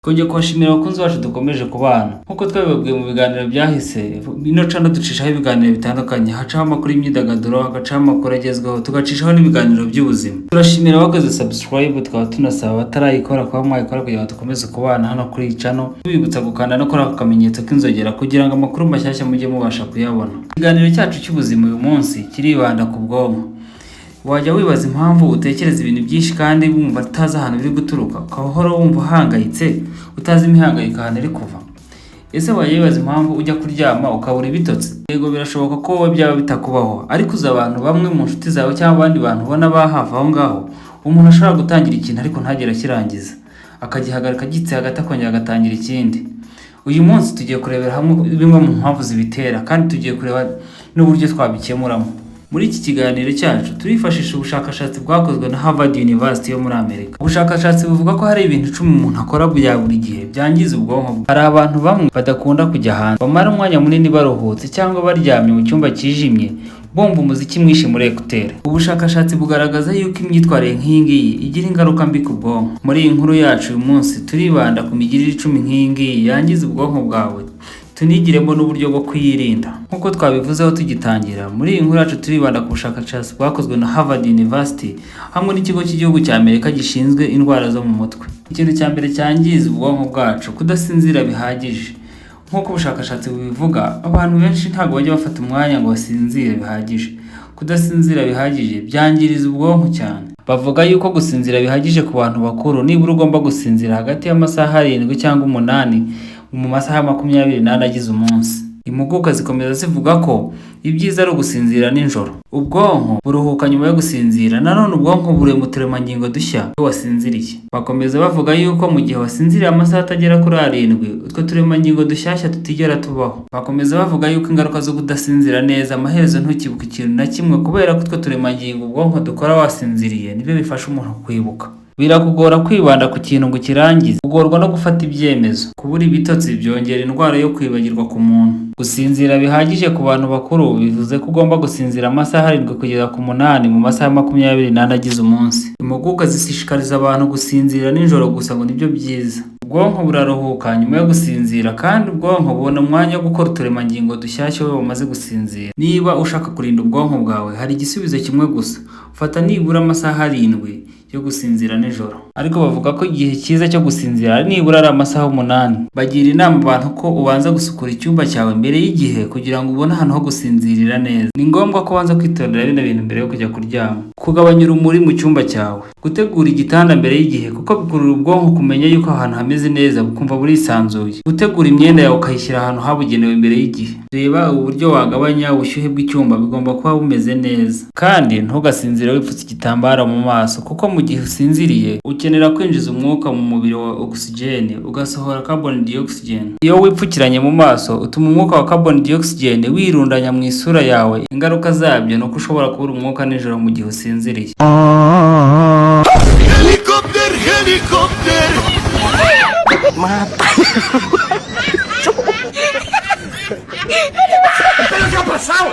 Twongeye kubashimira abakunzi bacu dukomeje kubana. Nk'uko twabibabwiye mu biganiro byahise, ino channel ducishaho ibiganiro bitandukanye, hacaho amakuru y'imyidagaduro, hagacaho amakuru agezweho, tugacishaho n'ibiganiro by'ubuzima. Turashimira abakoze subscribe, tukaba tunasaba abatarayikora kuba mwayikora kugira ngo dukomeze kubana hano kuri iyi channel. Tubibutsa gukanda no kuri ako kamenyetso k'inzogera kugira ngo amakuru mashyashya mujye mubasha kuyabona. Ikiganiro cyacu cy'ubuzima uyu munsi kiribanda ku bwonko. Wajya wibaza impamvu utekereza ibintu byinshi kandi wumva utazi ahantu biri guturuka, ukaba uhora wumva uhangayitse, utazi imihangayiko ahantu iri kuva? Ese wajya wibaza impamvu ujya kuryama ukabura ibitotsi? Yego, birashoboka ko wowe byaba bitakubaho, ariko uzi abantu bamwe mu nshuti zawe cyangwa abandi bantu ubona ba hafi aho ngaho, umuntu ashobora gutangira ikintu ariko ntagere akirangiza, akagihagarika agitse hagati, akongera agatangira ikindi. Uyu munsi tugiye kurebera hamwe bimwe mu mpamvu zibitera, kandi tugiye kureba n'uburyo twabikemuramo. Muri iki kiganiro cyacu turifashisha ubushakashatsi bwakozwe na Harvard University yo muri Amerika. Ubushakashatsi buvuga ko hari ibintu 10 umuntu akora bya buri gihe byangiza ubwonko bwe. Hari abantu bamwe badakunda kujya hanze, bamara umwanya munini baruhutse cyangwa baryamye mu cyumba cyijimye, bumva umuziki mwinshi muri écouteurs. Ubushakashatsi bugaragaza yuko imyitwarire nk'iyi ngiyi igira ingaruka mbi ku bwonko. Muri iyi nkuru yacu uyu munsi turibanda ku migirire 10 nk'iyi ngiyi yangiza ubwonko bwawe, tunigiremo n'uburyo bwo kuyirinda. Nk'uko twabivuzeho tugitangira, muri iyi nkuru yacu turibanda ku bushakashatsi bwakozwe na Harvard University hamwe n'Ikigo cy'Igihugu cya Amerika gishinzwe indwara zo mu mutwe. Ikintu cya mbere cyangiza ubwonko bwacu: kudasinzira bihagije. Nk'uko ubushakashatsi bubivuga, abantu benshi ntabwo bajya bafata umwanya ngo basinzire bihagije. Kudasinzira bihagije byangiriza ubwonko cyane. Bavuga yuko gusinzira bihagije ku bantu bakuru, nibura ugomba gusinzira hagati y'amasaha 7 cyangwa 8 mu masaha 24 agize umunsi. Impuguke zikomeza zivuga ko ibyiza ari ugusinzira nijoro. Ubwonko buruhuka nyuma yo gusinzira. Nanone ubwonko burema uturemangingo dushya iyo wasinziriye. Bakomeza bavuga yuko mu gihe wasinziriye amasaha atagera kuri 7, utwo turemangingo dushyashya tutigera tubaho. Bakomeza bavuga yuko ingaruka zo kudasinzira neza, amaherezo ntukibuka ikintu na kimwe, kubera ko utwo turemangingo ubwonko dukora wasinziriye nibyo bifasha umuntu kwibuka. Birakugora kwibanda ku kintu ngo ukirangize, ugorwa no gufata ibyemezo. Kubura ibitotsi byongera indwara yo kwibagirwa ku muntu. Gusinzira bihagije ku bantu bakuru bivuze ko ugomba gusinzira amasaha 7 kugeza ku 8 mu masaha 24 agize umunsi. Impuguke zishishikariza abantu gusinzira nijoro gusa, ngo nibyo byiza. Ubwonko buraruhuka nyuma yo gusinzira, kandi ubwonko bubona umwanya wo gukora uturemangingo dushyashya iyo bumaze gusinzira. Niba ushaka kurinda ubwonko bwawe, hari igisubizo kimwe gusa: fata nibura amasaha 7 yo gusinzira nijoro. Ariko bavuga ko igihe cyiza cyo gusinzira nibura ari amasaha 8. Bagira inama abantu ko ubanza gusukura icyumba cyawe mbere y'igihe kugira ngo ubone ahantu ho gusinzirira neza. Ni ngombwa ko ubanza kwitondera bino bintu mbere yo kujya kuryama: kugabanya urumuri mu cyumba cyawe, gutegura igitanda mbere y'igihe, kuko bikurura ubwonko kumenya yuko ahantu hameze neza, bukumva burisanzuye, gutegura imyenda yawe ukayishyira ahantu habugenewe mbere y'igihe. Reba uburyo wagabanya ubushyuhe bw'icyumba, bigomba kuba bumeze neza. Kandi ntugasinzire wipfutse igitambaro mu maso, kuko mu gihe usinziriye ukenera kwinjiza umwuka mu mubiri wa oxygen, ugasohora carbon dioxide. Iyo wipfukiranye mu maso, utuma umwuka wa carbon dioxide wirundanya mu isura yawe. Ingaruka zabyo ni uko ushobora kubura umwuka nijoro mu gihe usinziriye. Helikopter, helikopter. Mata. ¿Pero qué ha pasado?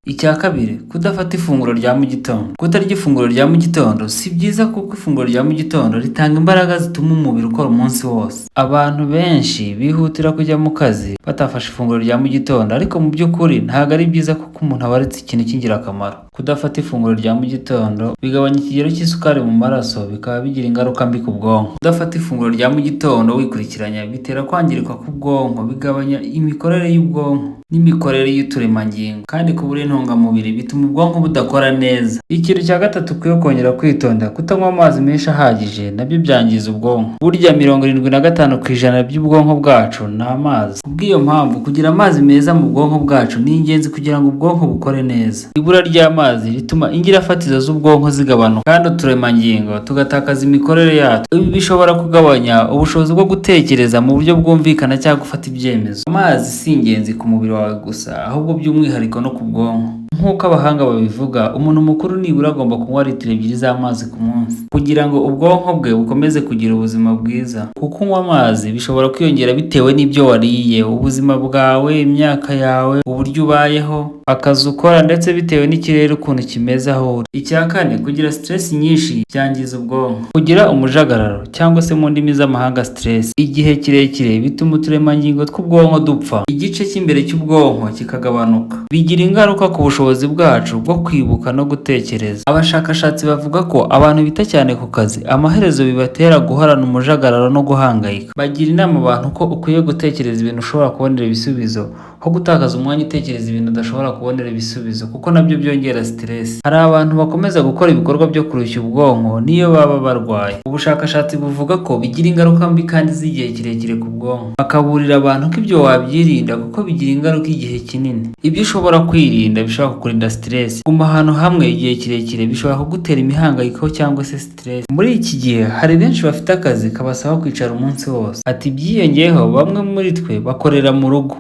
Icya kabiri, kudafata ifunguro rya mu gitondo. Kutarya ifunguro rya mu gitondo si byiza, kuko ifunguro rya mu gitondo ritanga imbaraga zituma umubiri ukora umunsi wose. Abantu benshi bihutira kujya mu kazi batafashe ifunguro rya mu gitondo, ariko mu by'ukuri ntabwo ari byiza, kuko umuntu aba aretse ikintu cy'ingirakamaro. Kudafata ifunguro rya mu gitondo bigabanya ikigero cy'isukari mu maraso, bikaba bigira ingaruka mbi ku bwonko. Kudafata ifunguro rya mu gitondo wikurikiranya bitera kwangirika k'ubwonko, bigabanya imikorere y'ubwonko n'imikorere y'uturemangingo, kandi kubura intungamubiri bituma ubwonko budakora neza. Ikintu cya gatatu ukwiye kongera kwitonda: kutanywa amazi menshi ahagije nabyo byangiza ubwonko. Burya 75% by'ubwonko bwacu ni amazi. Kubw'iyo mpamvu, kugira amazi meza mu bwonko bwacu ni ingenzi kugira ngo ubwonko bukore neza. Ibura ry'amazi rituma ingirafatizo z'ubwonko zigabanuka, kandi uturemangingo tugatakaza imikorere yatwo. Ibi bishobora kugabanya ubushobozi bwo gutekereza mu buryo bwumvikana cyangwa gufata ibyemezo. Amazi si ingenzi ku mubiri wawe gusa, ahubwo by'umwihariko no ku bwonko. Nk'uko abahanga babivuga, umuntu mukuru nibura agomba kunywa litiro 2 z'amazi ku munsi kugira ngo ubwonko bwe bukomeze kugira ubuzima bwiza. Kuko unywa amazi bishobora kwiyongera bitewe n'ibyo wariye, ubuzima bwawe, imyaka yawe, uburyo ubayeho, akazi ukora, ndetse bitewe n'ikirere ukuntu kimeze aho uri. Icya kane, kugira stress nyinshi byangiza ubwonko. Kugira umujagararo, cyangwa se mu ndimi z'amahanga stress, igihe kirekire bituma uturemangingo tw'ubwonko dupfa, igice cy'imbere cy'ubwonko kikagabanuka. Bigira ingaruka ku bushobozi bwacu bwo kwibuka no gutekereza. Abashakashatsi bavuga ko abantu bita cyane ku kazi amaherezo bibatera guhorana umujagararo no guhangayika. Bagira inama abantu ko ukwiye gutekereza ibintu ushobora kubonera ibisubizo, aho gutakaza umwanya utekereza ibintu udashobora kubonera ibisubizo, kuko nabyo byongera stress. Hari abantu bakomeza gukora ibikorwa byo kurushya ubwonko niyo baba barwaye. Ubushakashatsi buvuga ko bigira ingaruka mbi kandi z'igihe kirekire ku bwonko. Bakaburira abantu ko ibyo wabyirinda kuko bigira ingaruka igihe kinini. Ibyo ushobora kwirinda bishobora kukurinda stress: guma ahantu hamwe igihe kirekire bishobora kugutera imihangayiko cyangwa se stress. Muri iki gihe hari benshi bafite akazi kabasaba kwicara umunsi wose. Ati byiyongeyeho, bamwe muri twe bakorera mu rugo,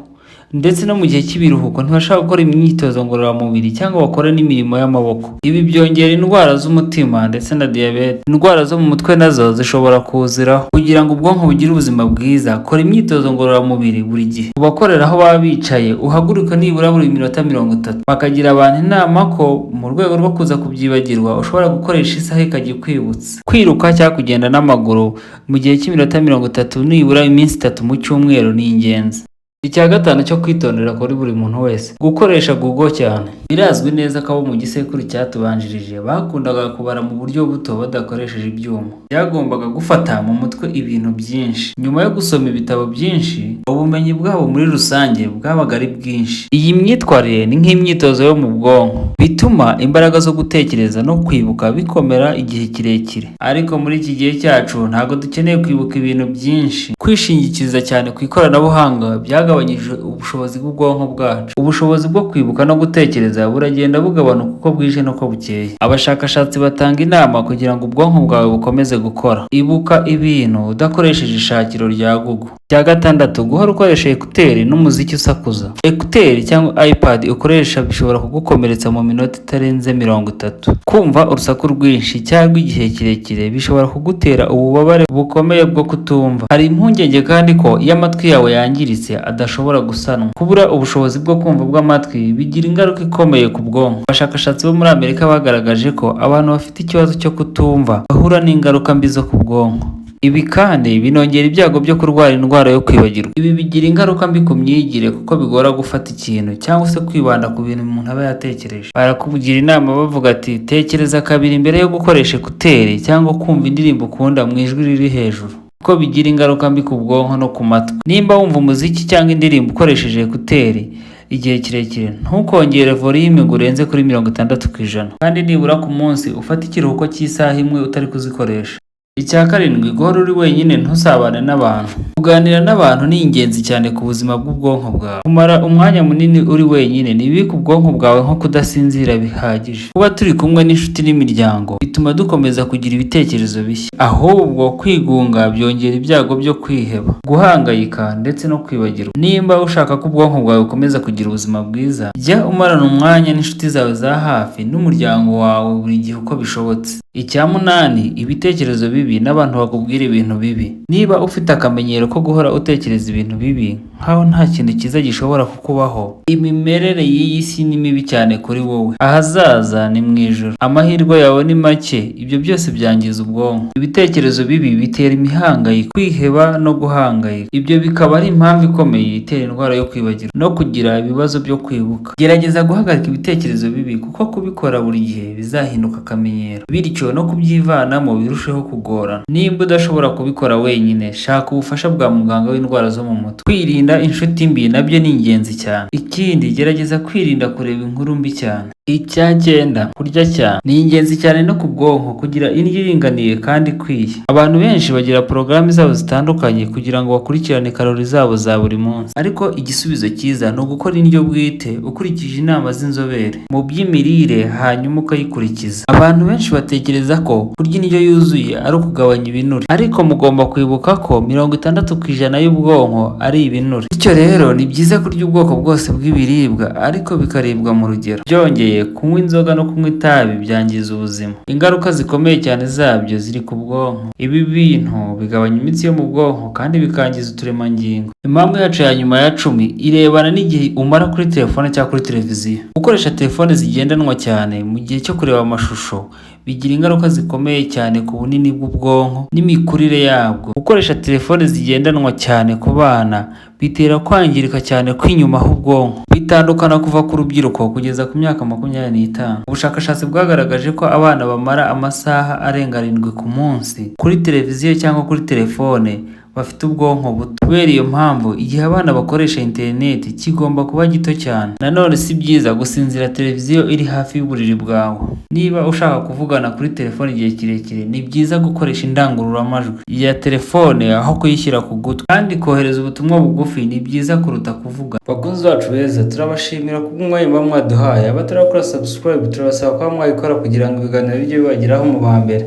ndetse no mu gihe cy'ibiruhuko ntibashobora gukora imyitozo ngororamubiri cyangwa bakore n'imirimo y'amaboko. Ibi byongera indwara z'umutima ndetse na diyabete. Indwara zo mu mutwe nazo zishobora kuziraho. Kugira ngo ubwonko bugire ubuzima bwiza, kora imyitozo ngororamubiri buri gihe. Ku bakorera aho baba bicaye, uhaguruka nibura buri minota 30. Bakagira abantu inama ko mu rwego rwo kuza kubyibagirwa ushobora gukoresha isaha ikajya ikwibutsa. Kwiruka cyangwa kugenda n'amaguru mu gihe cy'iminota 30 nibura iminsi 3 mu cyumweru ni ingenzi. Icya gatanu cyo kwitondera kuri buri muntu wese: gukoresha Google cyane. Birazwi neza ko abo mu gisekuru cyatubanjirije bakundaga kubara mu buryo buto badakoresheje ibyuma. Byagombaga gufata mu mutwe ibintu byinshi. Nyuma yo gusoma ibitabo byinshi, ubumenyi bwabo muri rusange bwabaga ari bwinshi. Iyi myitwarire ni nk'imyitozo yo mu bwonko, bituma imbaraga zo gutekereza no kwibuka bikomera igihe kirekire. Ariko muri iki gihe cyacu ntabwo dukeneye kwibuka ibintu byinshi. Kwishingikiriza cyane ku ikoranabuhanga byagabanyije ubushobozi bw'ubwonko bwacu. Ubushobozi bwo kwibuka no gutekereza buragenda bugabanuka uko bwije n'uko bukeye. Abashakashatsi batanga inama kugira ngo ubwonko bwawe bukomeze gukora: ibuka ibintu udakoresheje ishakiro rya Google. Icya gatandatu, guhora ukoresha écouteurs n'umuziki usakuza. Écouteurs cyangwa iPad ukoresha bishobora kugukomeretsa mu minota itarenze 30. Kumva urusaku rwinshi cyangwa igihe kirekire bishobora kugutera ububabare bukomeye bwo kutumva. Hari impungenge kandi ko iyo amatwi yawe yangiritse adashobora gusanwa. Kubura ubushobozi bwo kumva bw'amatwi bigira ingaruka ikomeye ku bwonko. Abashakashatsi bo muri Amerika bagaragaje ko abantu bafite ikibazo cyo kutumva bahura n'ingaruka mbi zo ku bwonko. Ibi kandi binongera ibyago byo kurwara indwara yo kwibagirwa. Ibi bigira ingaruka mbi ku myigire, kuko bigora gufata ikintu cyangwa se kwibanda ku bintu umuntu aba yatekereje. Barakugira inama bavuga ati: tekereza kabiri mbere yo gukoresha écouteurs cyangwa kumva indirimbo ukunda mu ijwi riri hejuru, kuko bigira ingaruka mbi ku bwonko no ku matwi. Nimba wumva umuziki cyangwa indirimbo ukoresheje écouteurs igihe kirekire, ntukongere volume ngo urenze kuri 60%, kandi nibura ku munsi ufate ikiruhuko cy'isaha imwe utari kuzikoresha. Icya karindwi, guhora uri wenyine, ntusabane n'abantu. Kuganira n'abantu ni ingenzi cyane ku buzima bw'ubwonko bwawe. Kumara umwanya munini uri wenyine ni bibi ku bwonko bwawe, nko kudasinzira bihagije. Kuba turi kumwe n'inshuti n'imiryango bituma dukomeza kugira ibitekerezo bishya. Ahubwo kwigunga byongera ibyago byo kwiheba, guhangayika ndetse no kwibagirwa. Nimba ushaka ko ubwonko bwawe bukomeza kugira ubuzima bwiza, jya umarana umwanya n'inshuti zawe za hafi n'umuryango wawe buri gihe uko bishobotse. Icya munani, ibitekerezo bibi n'abantu bakubwira ibintu bibi. Niba ufite akamenyero ko guhora utekereza ibintu bibi nkaho nta kintu cyiza gishobora kukubaho, imimerere y'iyi si ni mibi cyane kuri wowe, ahazaza ni mu ijoro, amahirwe yawe ni make, ibyo byose byangiza ubwonko. Ibitekerezo bibi bitera imihangayiko, kwiheba no guhangayika. Ibyo bikaba ari impamvu ikomeye itera indwara yo kwibagirwa no kugira ibibazo byo kwibuka. Gerageza guhagarika ibitekerezo bibi, kuko kubikora buri gihe bizahinduka akamenyero, bityo no kubyivanamo birusheho kugorana. Nimba udashobora kubikora wenyine, shaka ubufasha bwa muganga w'indwara zo mu mutwe. Kwirinda inshuti mbi nabyo ni ingenzi cyane. Ikindi, gerageza kwirinda kureba inkuru mbi cyane. Icya cyenda, kurya cyane ni ingenzi cyane no ku bwonko, kugira indyo iringaniye kandi ikwiye. Abantu benshi bagira porogaramu zabo zitandukanye kugira ngo bakurikirane karori zabo za buri munsi, ariko igisubizo cyiza ni ugukora indyo bwite ukurikije inama z'inzobere mu by'imirire, hanyuma ukayikurikiza. Abantu benshi batekereza ko kurya indyo yuzuye ari ukugabanya ibinure, ariko mugomba kwibuka ko 60% y'ubwonko ari ibinure. Bityo rero ni byiza kurya ubwoko bwose bw'ibiribwa, ariko bikaribwa mu rugero. Byongeye, Make, kunywa inzoga no kunywa itabi byangiza ubuzima. Ingaruka zikomeye cyane zabyo ziri ku bwonko. Ibi bintu bigabanya imitsi yo mu bwonko kandi bikangiza uturemangingo. Impamvu yacu ya nyuma ya 10 irebana n'igihe umara kuri telefone cyangwa kuri televiziyo. Gukoresha telefone zigendanwa cyane mu gihe cyo kureba amashusho bigira ingaruka zikomeye cyane ku bunini bw'ubwonko n'imikurire yabwo. Gukoresha telefone zigendanwa cyane ku bana bitera kwangirika cyane kw'inyuma h'ubwonko. Bitandukana kuva ku rubyiruko kugeza ku myaka 25. Ubushakashatsi bwagaragaje ko abana bamara amasaha arenga 7 ku munsi kuri televiziyo cyangwa kuri telefone bafite ubwonko buto. Kubera iyo mpamvu, igihe abana bakoresha interineti kigomba kuba gito cyane. Nanone si byiza gusinzira televiziyo iri hafi y'uburiri bwawe. Niba ushaka kuvugana kuri telefone igihe kirekire, ni byiza gukoresha indangururamajwi ya telefone aho kuyishyira ku gutwi, kandi kohereza ubutumwa bugufi ni byiza kuruta kuvuga. Bakunzi bacu beza, turabashimira kubw'umwanya muba mwaduhaye. Abatarakora subscribe, turabasaba kuba mwayikora kugira ngo ibiganiro bijye bibageraho mu ba mbere.